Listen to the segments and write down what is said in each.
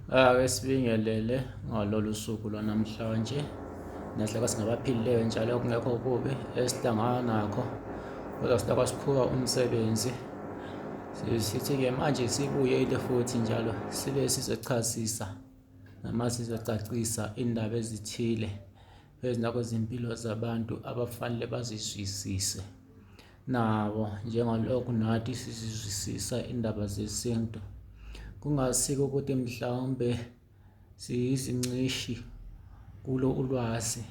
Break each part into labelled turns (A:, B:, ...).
A: Ake sibingelele ngalolu suku lwanamhlanje nahlaka singabaphilileyo njalo kungekho okubi esihlangana nakho kodwa silokhu siqhuba umsebenzi. Sithi-ke manje sibuyele futhi njalo sibe sizochasisa noma sizocacisa indaba ezithile phezu nakwezimpilo zabantu abafanele bazizwisise nabo njengalokhu nathi sizizwisisa indaba zesintu. Kungasiko ukuthi mhlawumbe siyizincishi kulo ulwazi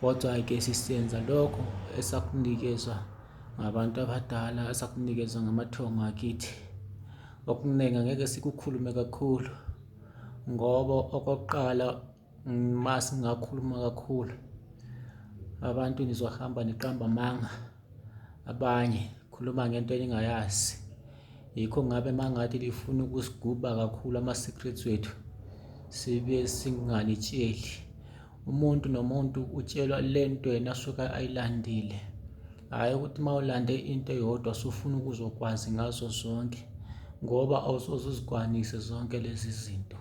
A: kodwa-ke sisenza lokho esakunikezwa ngabantu abadala esakunikezwa ngamathongo akithi. Okuningi angeke sikukhulume kakhulu ngoba okokuqala uma singakhuluma kakhulu abantu nizohamba niqamba amanga abanye khuluma ngento eningayazi yikho ngabe mangathi lifuna ukusiguba kakhulu ama-secrets wethu sibe singanitsheli umuntu nomuntu utshelwa le nto yena asuke ayilandile hhayi ukuthi uma ulande into eyodwa sufuna ukuzokwazi ngazo zonke ngoba awusoze uzikwanise zonke lezi zinto.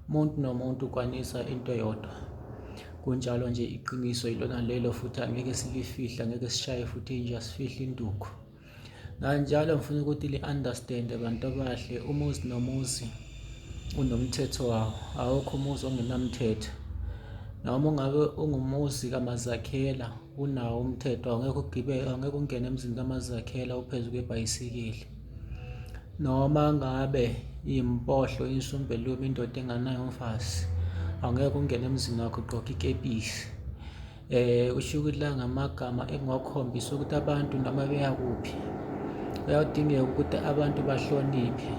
A: Umuntu nomuntu ukwanisa into eyodwa. Kunjalo nje iqiniso ilona lelo futhi angeke silifihle, angeke sishaye futhi inja sifihle induku. Kanjalo ngifuna ukuthi li-understand bantu abahle, umuzi nomuzi unomthetho wawo, awukho umuzi ongenamthetho. Noma ungabe ungumuzi kaMazakhela unawo umthetho, angeke ugibele, angeke ungene emzini kaMazakhela uphezu kwebhayisikili. Noma ngabe impohlo insumbelume indoda enganayo umfazi angeke ungene emzini wakho ugqoke ikepisi. Kusho ukuthi la ngamagama engiwakhombisa ukuthi abantu noma beya kuphi kuyadingeka ukuthi abantu bahloniphe.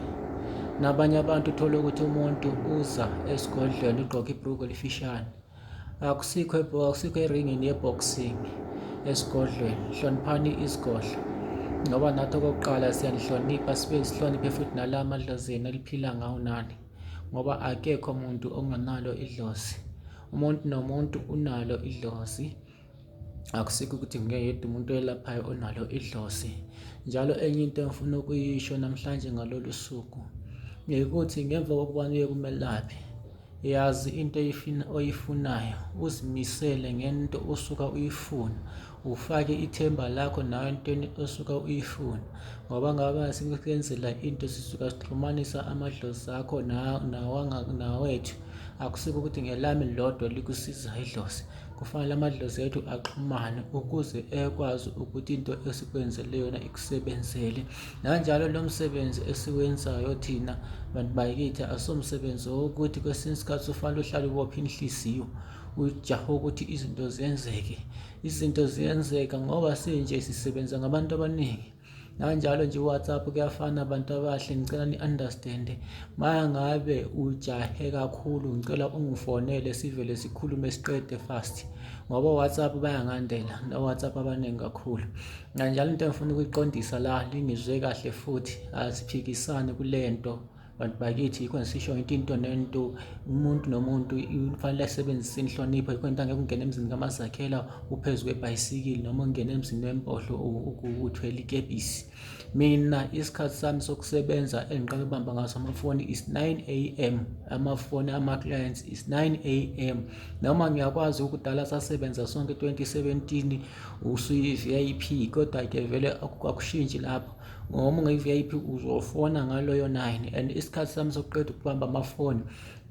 A: Nabanye abantu uthole ukuthi umuntu uza esigodlweni ugqoke ibhruku elifishane. Akusikho akusikho eringini ye-boxing esigodlweni. Hloniphani isigodlo ngoba nathi okokuqala siyanihlonipha sibe sihloniphe futhi nala madlozi enu eliphila ngawo nani ngoba akekho muntu onganalo idlozi. Umuntu nomuntu unalo idlozi. Akusikho ukuthi ngeyedwa umuntu oyelaphayo onalo idlozi. Njalo enye into engifuna ukuyisho namhlanje ngalolu suku ukuthi ngemva kokuba uye kumelaphi yazi into oyifunayo uzimisele ngento osuka uyifuna ufake ithemba lakho nawe entweni osuka uyifuna ngoba ngabe sikwenzela into sisuka sixhumanisa amadlozi akho nawethu akusiko ukuthi ngelami lodwa likusiza idlozi Kufanele amadlozi ethu axhumane ukuze ekwazi ukuthi into esikwenzele yona ikusebenzele. Nanjalo lo msebenzi esiwenzayo thina bantu bakithi asomsebenzi wokuthi kwesinye isikhathi ufanele uhlale ubophe inhliziyo ujahe ukuthi izinto zenzeke. Izinto ziyenzeka ngoba sinje sisebenza ngabantu abaningi. Nanjalo nje uWhatsApp kuyafana abantu abahle ngicela ni-understand-e. Uma ngabe ujahe kakhulu ngicela ungifonele sivele sikhulume siqede fast ngoba o-WhatsApp bayangandela no-WhatsApp abaningi kakhulu. Kanjalo into engifuna ukuyiqondisa la lingizwe kahle futhi asiphikisani kule nto bantu bakithi yikho ngisisho into into nento umuntu nomuntu kufanele asebenzise inhlonipho yikho into angeke ungene emzini kamazakhela uphezu kwebhayisikili noma ungene emzini wempohlo uthwele ikepisi mina isikhathi sami sokusebenza engiqala ukubamba ngaso amafoni is 9 am amafoni ama-clients is 9 am noma ngiyakwazi ukudala sasebenza sonke 2017 usuyi-VIP kodwa-ke vele akushintshi lapho Ngoba ungeyi-VIP uzofona ngaloyo 9 and isikhathi sami sokuqeda ukubamba amafoni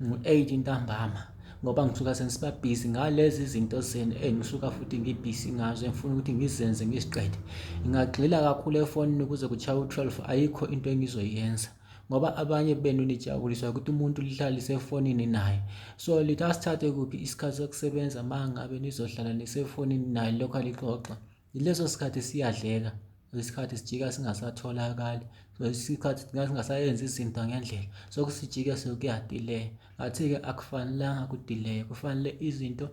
A: ngu-8 ntambama ngoba ngisuka sengisiba busy ngalezi zinto zenu engisuka futhi ngibhizi ngazo engifuna ukuthi ngizenze ngiziqede. Ngingagxila kakhulu efonini kuze kutshaye u-12 ayikho into engizoyenza ngoba abanye benu nijabuliswa ukuthi umuntu lihlalise efonini naye. So lithi asithathe kuphi isikhathi sokusebenza uma ngabe nizohlala nisefonini naye lokhu alixoxa. Leso sikhathi siyadleka isikhathi sijika singasatholakali so isikhathi singasayenzi izinto ngendlela sokusijike sekuyadileya ngathi-ke akufanelanga kudileye kufanele izinto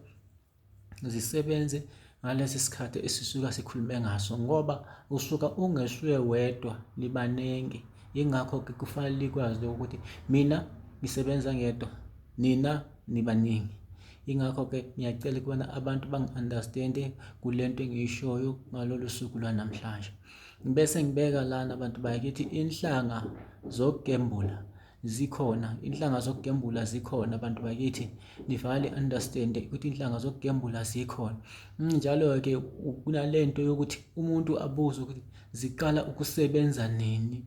A: zisebenze ngalesi sikhathi esisuka sikhulume ngaso ngoba usuka ungesuye wedwa nibaningi yingakho-ke kufanele likwazi ukuthi mina ngisebenza ngedwa nina nibaningi Yingakho-ke ngiyacela ukubana abantu bangi-understand-e kule nto engiyishoyo ngalolu suku lwanamhlanje. Ngibese ngibeka lana bantu bakithi inhlanga zokugembula Zikhona inhlanga zokugembula, zikhona abantu bakithi, nivale understand ukuthi inhlanga zokugembula zikhona. Njalo-ke kunalento yokuthi umuntu abuze ukuthi ziqala ukusebenza nini.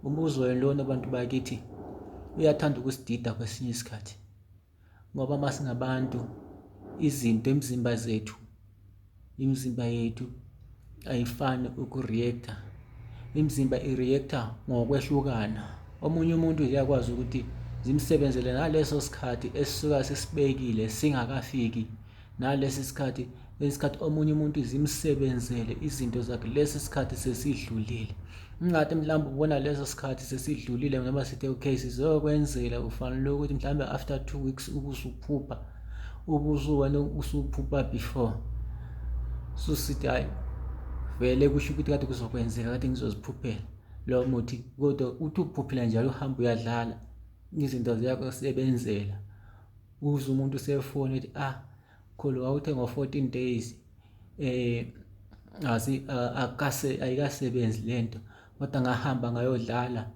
A: Umbuzo lona abantu bakithi uyathanda ukusidida kwesinye isikhathi, ngoba uma singabantu izinto emzimba zethu, imizimba yethu ayifani uku-react-a. Imizimba i-react-a ngokwehlukana. Omunye umuntu uyakwazi ukuthi zimsebenzele ngaleso sikhathi esisuka sisibekile singakafiki nalesi sikhathi, isikhathi omunye umuntu zimsebenzele izinto zakhe lesi sikhathi sesidlulile. Ingathi mhlawumbe ubona leso sikhathi sesidlulile noma sithi okay sizokwenzela, ufanele ukuthi mhlawumbe after 2 weeks ubusuphupha, ubusuwena usuphupha before susithi hayi vele kusho ukuthi kade kuzokwenzeka, kade ngizoziphuphela lo muthi. Kodwa uthi uphuphila njalo uhambe uyadlala, izinto ziyakusebenzela. Uzwe umuntu usefona ethi, ah khulu, wawuthe ngo-14 days asi akase ayikasebenzi lento, kodwa ngahamba ngayodlala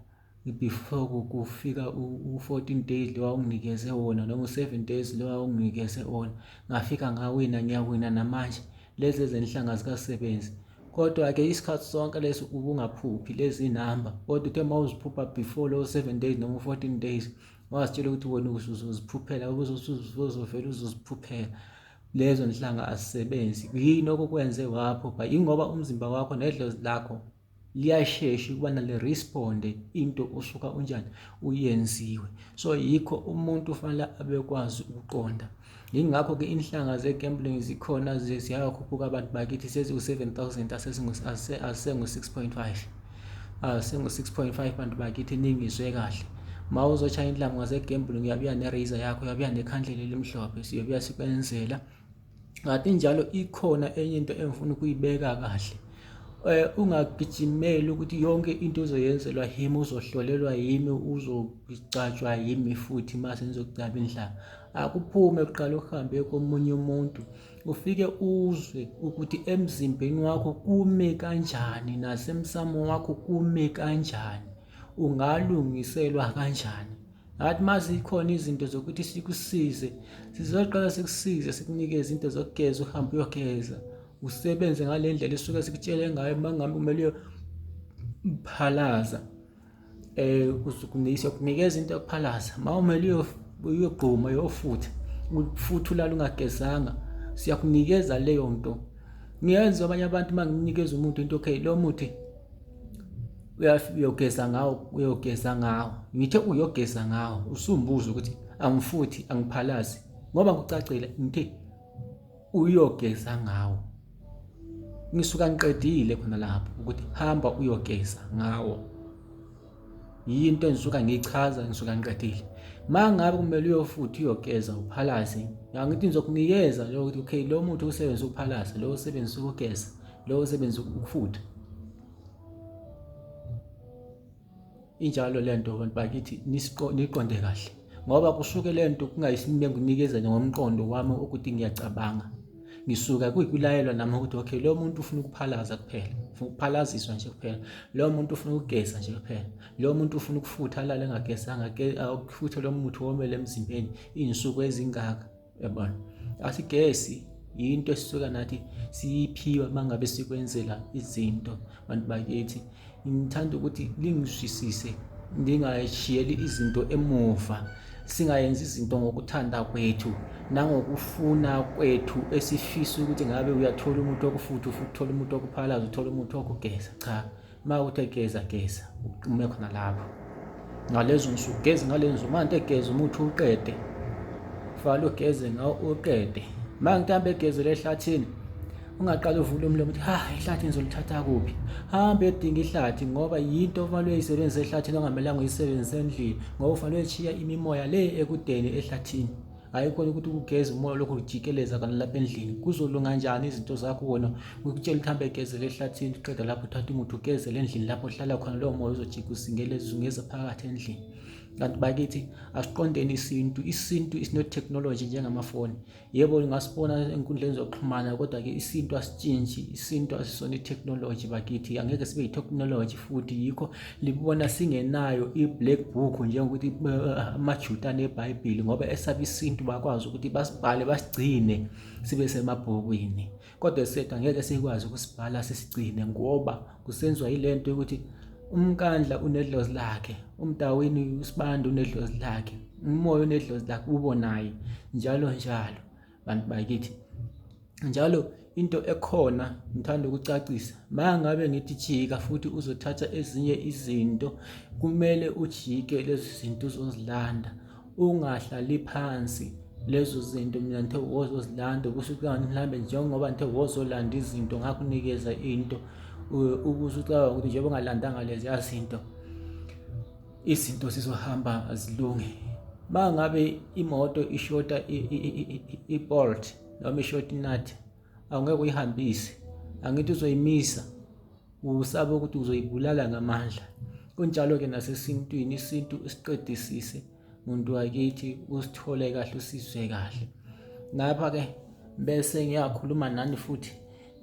A: before kufika u-14 days lo wawunginikeze wona, noma u-7 days lo wawunginikeze wona, ngafika ngawina, ngiyawina namanje, lezi ezenhlanga zikasebenzi. Kodwa-ke isikhathi sonke lesi ubungaphuphi lezi namba, kodwa uthe uma uziphupha before lo 7 days noma u-14 days, wazitshela ukuthi wena uzoziphuphela, uzovele uzoziphuphela. Lezo nhlanga azisebenzi. Yini okukwenze waphupha? Yingoba umzimba wakho nedlozi lakho liyashesha ukubana liresponde into osuka unjani uyenziwe. So yikho umuntu ufanele abekwazi ukuqonda. Yingakho-ke inhlanga ze-gambling zikhona, ziyakhuphuka abantu bakithi, seziwu-7000, asengu-6.5, asengu-6.5 bantu bakithi, ningizwe kahle. Ma uzoshaya inhlango ngase-gambling, uyabuya ne-razor yakho, uyabuya nekhandlela elimhlophe, siyobuya sikwenzela. Ngathi njalo ikhona enye into engifuna ukuyibeka kahle. Ungagijimeli ukuthi yonke into uzoyenzelwa yimi, uzohlolelwa yimi, uzogcatshwa yimi futhi mase nizogcaba inhlanga. Akuphume kuqala uhambe komunye umuntu, ufike uzwe ukuthi emzimbeni wakho kume kanjani, nasemsamo wakho kume kanjani, ungalungiselwa kanjani. Ngathi mazikhona izinto zokuthi sikusize, sizoqala sikusize, sikunikeze into zokugeza, uhambe uyogeza, usebenze ngale ndlela esuke sikutshele ngayo. Uma ngabe kumele uyophalaza, uzokunikeza into yokuphalaza. Uma kumele uyogquma, uyofutha, futhi ulala ungagezanga, siyakunikeza leyo nto. Ngiyenza abanye abantu uma nginikeza umuntu into, okay lo muthi uyogeza ngawo, uyogeza ngawo, ngithe uyogeza ngawo, usumbuza ukuthi angifuthi angiphalazi, ngoba kucacile ngithe uyogeza ngawo. Ngisuka ngiqedile khona lapho ukuthi hamba uyogeza ngawo, yinto engisuka ngiyichaza, ngisuka ngiqedile. Ma ngabe kumele uyofutha, uyogeza, uphalaze, angithi ngizokunikeza lo ukuthi okay lo muthi usebenzisa ukuphalaza, lo usebenzisa ukugeza, lo usebenzisa ukufutha. Injalo lento bantu bakithi, niqonde kahle, ngoba kusuke lento kungayisime ngikunikeza ngomqondo wami ukuthi ngiyacabanga, ngisuka kuyikulayelwa nami ukuthi okay lo muntu ufuna ukuphalaza kuphela, ufuna ukuphalaziswa nje kuphela, lo muntu ufuna ukugeza nje kuphela, lo muntu ufuna ukufutha alale engagezanga, akufuthe lo muthi womele emzimbeni iy'nsuku ezingaka, uyabona. Asigesi, yinto esisuka nathi siyiphiwa uma ngabe sikwenzela izinto. Bantu bakithi, ngithanda ukuthi lingizwisise, ngingashiyeli izinto emuva, singayenzi izinto ngokuthanda kwethu nangokufuna kwethu, esifisa ukuthi ngabe uyathola umuntu wokufutha, ufuna ukuthola umuntu wokuphalaza, uthola umuntu wokugeza. Cha, uma uthe geza, geza ume khona lapho ngalezo nsuku, geza ngalezo nsuku. Uma ngithe geza umuthi uqede, fala ugeze ngawo uqede. Uma ngithi hambe egezele ehlathini, ungaqala uvule umlomo uthi ha ihlathi ngizolithatha kuphi. Hambe uyodinga ihlathi, ngoba yinto ofanele uyisebenzise ehlathini ongamelanga uyisebenzise endlini, ngoba ufanele uyochiya imimoya le ekudeni ehlathini. Hayi khona ukuthi ukugeza umoya lokhu ujikeleza kana lapha endlini, kuzolunga njani izinto zakho? Wona ukutshela ukuthi hambe egezele ehlathini, uqeda lapho uthatha umuthi ugezele endlini lapho ohlala khona, lowo moya uzojika uzingeleza uzungeza phakathi endlini. Kanti bakithi asiqondeni isintu, isintu is not technology njengamafoni. Yebo ngingasibona enkundleni zokuxhumana kodwa-ke isintu asitshintshi, isintu asisona i-technology bakithi, angeke sibe yi-technology futhi yikho libona singenayo i-black book njengokuthi amaJuda neBhayibheli ngoba esaba isintu bakwazi ukuthi basibhale basigcine sibe semabhukwini. Kodwa esethu angeke sikwazi ukusibhala sisigcine ngoba kusenziwa yile nto yokuthi umnkandla unedlozi lakhe, umdawini usibanda unedlozi lakhe, umoya unedlozi lakhe ubo naye njalo njalo bantu bakithi. Njalo into ekhona ngithanda ukucacisa, mangabe ngithi jika futhi uzothatha ezinye izinto, kumele ujike lezi zinto uzozilanda, ungahlali phansi lezo zinto mina ngithe wozozilanda kusho ukuthi mhlawumbe njengoba ngithe wozolanda izinto ngakunikeza into ukuze ucabanga ukuthi njengoba ungalandanga leziya zinto izinto zizohamba zilunge. Mangabe imoto ishota i-bolt noma ishota inut, awungeke uyihambise, angithi uzoyimisa usaba ukuthi uzoyibulala ngamandla. Kunjalo-ke nasesintwini, isintu siqedisise muntu wakithi, usithole kahle, usizwe kahle. Lapha-ke bese ngiyakhuluma nani futhi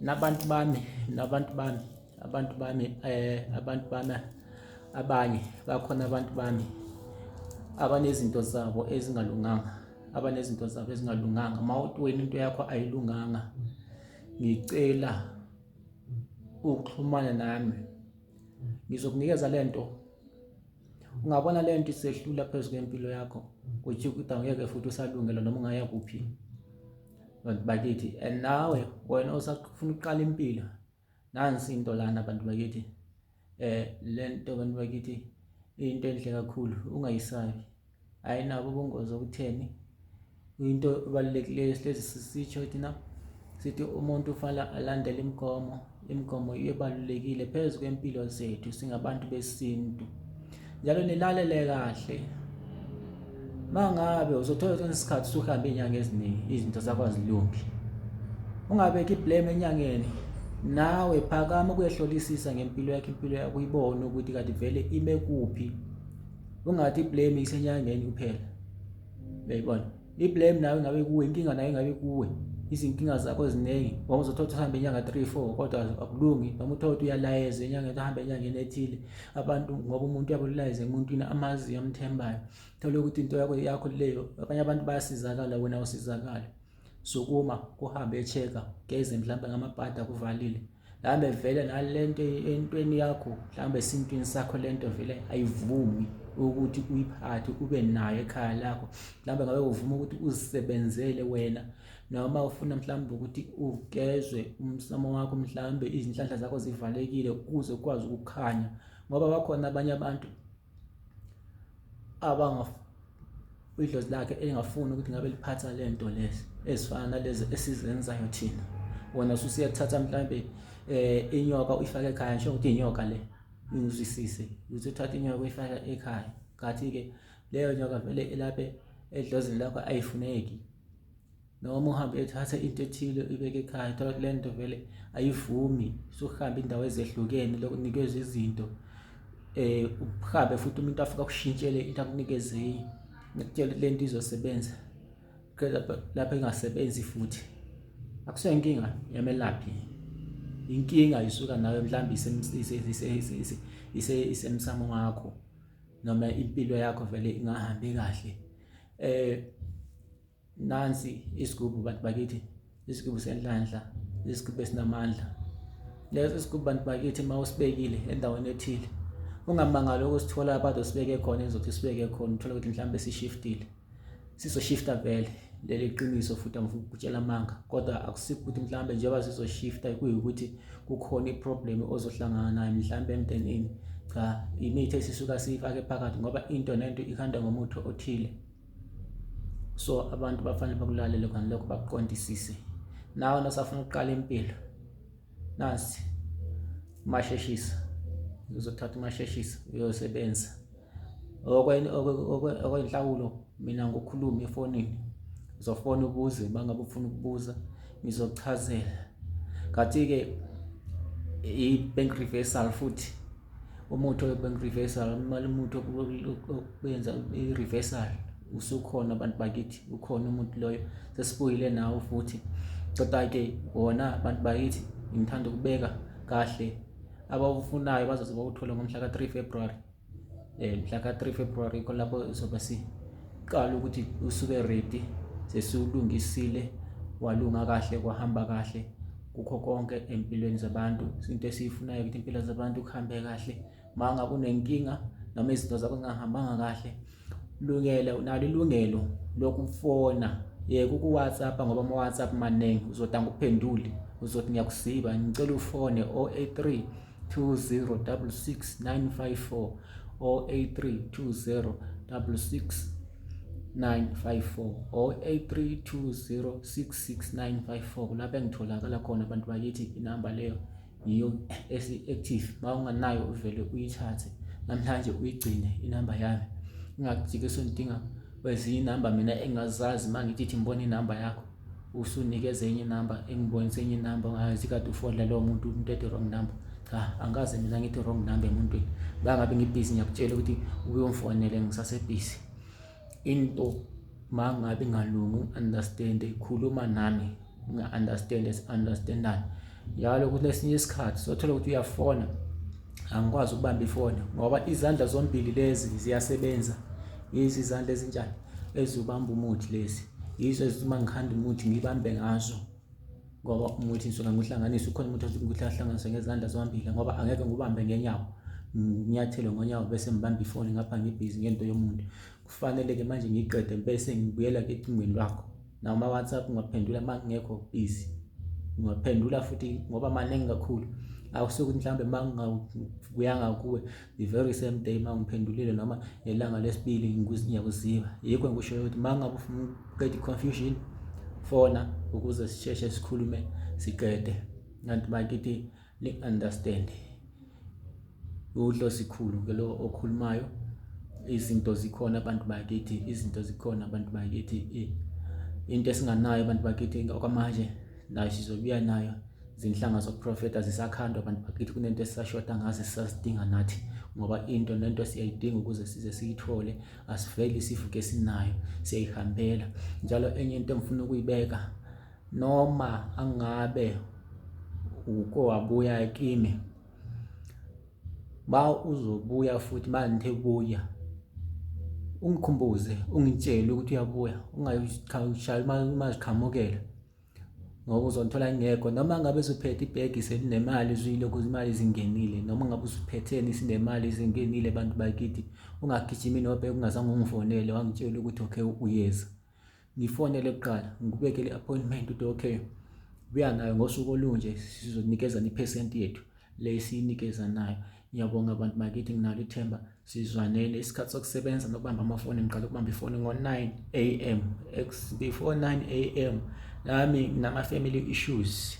A: nabantu bami, nabantu bami, abantu bami, abantu bami abanye bakhona, abantu bami abanezinto zabo ezingalunganga, abanezinto zabo ezingalunganga. Uma uthi wena into yakho ayilunganga, ngicela ukuxhumana nami, ngizokunikeza lento. Ungabona lento isehlula phezu kwempilo yakho, kuthi ukuthi angeke futhi usalungela noma ungaya kuphi bantu bakithi. And nawe wena osafuna ukuqala impilo, nansi into lana bantu bakithi, lento bantu bakithi into enhle kakhulu, ungayisabi, ayinabo ubungozi obutheni. Into ebalulekileyo sihlezi sisitsho thina sithi umuntu ufanele alandele imigomo, imigomo ibalulekile phezu kwempilo zethu singabantu besintu. Njalo nilalele kahle, mangabe uzothola kwesinye isikhathi usuhambe iy'nyanga eziningi izinto zakho azilungi, ungabeki i-blame enyangeni, nawe phakama ukuyehlolisisa ngempilo yakho, impilo yakho uyibone ukuthi kanti vele ime kuphi. Ungathi i-blame isenyangeni kuphela, uyayibona i-blame nawe ingabe kuwe, inkinga nayo ingabe kuwe, izinkinga zakho ziningi ngoba uzothola ukuthi uhambe inyanga 3 4 kodwa akulungi, noma uthole ukuthi uyalayeza enyangeni, uhambe enyangeni ethile abantu, ngoba umuntu uyabulayeza emuntwini amaziyo amthembayo, thole ukuthi into yakho yakho leyo, abanye abantu bayasizakala, wena awusizakali. Sukuma kuhambe e-check-a, geze mhlawumbe ngamabhadi akuvalile, mhlawumbe vele nalento entweni yakho, mhlawumbe esintwini sakho lento vele ayivumi ukuthi uyiphathe ube nayo ekhaya lakho. Mhlawumbe ngabe uvuma ukuthi uzisebenzele wena, noma ufuna mhlawumbe ukuthi ugezwe umsamo wakho, mhlawumbe izinhlanhla zakho zivalekile ukuze ukwazi ukukhanya, ngoba bakhona abanye abantu idlozi lakhe elingafuni ukuthi ngabe liphatha le nto lezi ezifana nalezi esizenzayo thina. Wena ususiyathatha mhlambe inyoka uyifake ekhaya, ngisho ukuthi inyoka le ingizwisise, uzothatha inyoka uyifake ekhaya, kanti-ke leyo nyoka vele elapha edlozini lakho ayifuneki. Noma uhambe uyothatha into ethile uyibeke ekhaya, thola ukuthi le nto vele ayivumi, usuhambe indawo ezehlukene lokunikezwa izinto, uhambe futhi umuntu afike akushintshele into akunikeze ngikutshela ukuthi le nto izosebenza, lapho ingasebenzi futhi. Akusiyo inkinga yamelaphi, inkinga isuka nawe mhlawumbe isemsamo wakho noma impilo yakho vele ingahambi kahle. Nansi isigubhu bantu bakithi, isigubhu senhlanhla, isigubhu esinamandla. Leso sigubhu bantu bakithi uma usibekile endaweni ethile, ungamangali ukusithola abantu osibeke khona, ezothi sibeke khona, uthole ukuthi mhlawumbe sishiftile. Sizoshifta vele, leli qiniso futhi angifuni ukutshela amanga, kodwa akusikho ukuthi mhlawumbe njengoba sizoshifta kuyikuthi kukhona i-problem ozohlangana nayo mhlawumbe emndenini. Cha, imithi esisuka siyifake phakathi ngoba into nento ikhanda ngomuthi othile. So abantu bafanele bakulalele khona lokho, bakuqondisise. Nawe nasafuna ukuqala impilo, nasi umasheshisa, uzothatha umasheshisa uyosebenza. Okwenhlawulo mina ngokukhuluma efonini, uzofona ubuze uma ngabe ufuna ukubuza, ngizokuchazela. Kanti-ke i-bank reversal futhi Umuthi oyobe-reversal, umuthi okwenza i-reversal usukhona abantu bakithi, ukhona umuntu loyo sesibuyile nawo futhi. Kodwa-ke wona bantu bakithi ngithanda ukubeka kahle, abawufunayo bazoze bawuthole ngomhla ka-3 February. Mhla ka-3 February yikho lapho sobe siqala ukuthi usuke ready, sesiwulungisile walunga kahle, kwahamba kahle kukho konke empilweni zabantu. Into esiyifunayo ukuthi impilo zabantu kuhambe kahle. Uma ngabe unenkinga noma izinto zakho zingahambanga kahle, lungele unalo ilungelo lokufona, yeka uku-WhatsApp ngoba ama-WhatsApp maningi, uzothi angikuphenduli, uzothi ngiyakusiba, ngicela ufone 083 20 66 954, 083 20 66 954, 083 20 66 954. Kulapho engitholakala khona abantu bakithi. Inamba leyo yiyo esi-active, uma unganayo uvele uyithathe namhlanje uyigcine inamba yami, ungakujike usundinga kwezinye inamba mina engazazi. Uma ngithi thi ngibona inamba yakho, usunikeza enye inamba, engibonise enye inamba ungazi kade ufonela lowo muntu, umuntu ethi wrong number. Cha, angikaze mina ngithi wrong number emuntwini. Bangabe ngibhizi, ngiyakutshela ukuthi uyongifonele ngisasebhizi. Into ma ngabe ingalungi, ungi-understand, khuluma nami, ngi-understand, si-understandane njalo. Kulesinye isikhathi sothola ukuthi uyafona, angikwazi ukubamba ifoni ngoba izandla zombili lezi ziyasebenza. Yizi izandla ezinjani ezibamba umuthi lezi, yizo ezithi uma ngikhanda umuthi ngibambe ngazo, ngoba umuthi ngisuke ngiwuhlanganise, ukhona umuthi osuke ngiwuhlanganise ngezandla zombili, ngoba angeke ngiwubambe ngenyawo, nginyathele ngonyawo bese ngibamba ifoni ngapha ngibhizi ngento yomuntu. Kufanele-ke manje ngiyiqede bese ngibuyela-ke ecingweni lwakho. Nama-WhatsApp ngiwaphendula uma ngingekho busy, ngiwaphendula futhi ngoba maningi kakhulu. Akusuke ukuthi mhlawumbe uma ngingabuyanga kuwe the very same day uma ngiphendulile noma ngelanga lesibili ngiyakuziba. Yikho ngikushoyo ukuthi uma ngabe ufuna ukuqeda i-confusion, fona ukuze sisheshe sikhulume siqede. Kanti bakithi ni-understand, udlozi khulu ke lo okhulumayo. Izinto zikhona abantu bakithi, izinto zikhona abantu bakithi. Into esinganayo abantu bakithi okwamanje nayo sizobuya nayo. Izinhlanga zokuprofetha zisakhandwa abantu bakithi, kunento esisashoda ngazo esisazidinga nathi, ngoba into nento siyayidinga ukuze size siyithole, asiveli sivuke sinayo, siyayihambela njalo. Enye into engifuna ukuyibeka, noma angabe uko wabuya kimi, ba uzobuya futhi manje buya ungikhumbuze, ungitshele ukuthi uyabuya, ungayishayi uma ziqhamukela ngoba uzongithola ngingekho. Noma ngabe usuphethe ibhegi selinemali, uzuyilokhu imali zingenile, noma ngabe usuphetheni sinemali zingenile abantu bakithi, ungagijimi nobheki ungazange ungifonele wangitshela ukuthi okay uyeza. Ngifonele kuqala, ngikubekele i-appointment ukuthi okay buya nayo ngosuku olunje, sizonikezana iphesenti yethu le esiyinikeza nayo. Ngiyabonga abantu bakithi, nginalo ithemba sizwanele. Isikhathi sokusebenza nokubamba amafoni, ngiqala ukubamba ifoni ngo-9 am, before 9 am nami nginama-family issues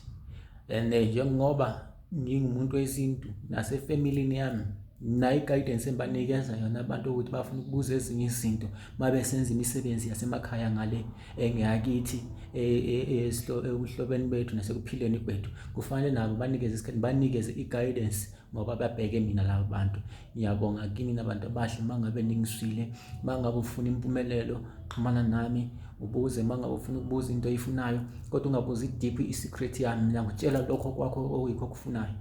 A: and njengoba ngingumuntu wesintu nasefamilini yami nayo i-guidance engibanikeza yona abantu ukuthi bafuna ukubuza ezinye izinto uma besenza imisebenzi yasemakhaya ngale engeyakithi ebuhlobeni bethu nasekuphileni kwethu, kufanele nabo banikeze isikhathi, banikeze i-guidance ngoba babheke mina labo bantu. Ngiyabonga kini nabantu abahle uma ngabe ningiswile. Uma ngabe ufuna impumelelo, xhumana nami ubuze. Uma ngabe ufuna ukubuza into oyifunayo, kodwa ungabuzi deep i-secret yami, mina ngikutshela lokho kwakho okuyikho okufunayo.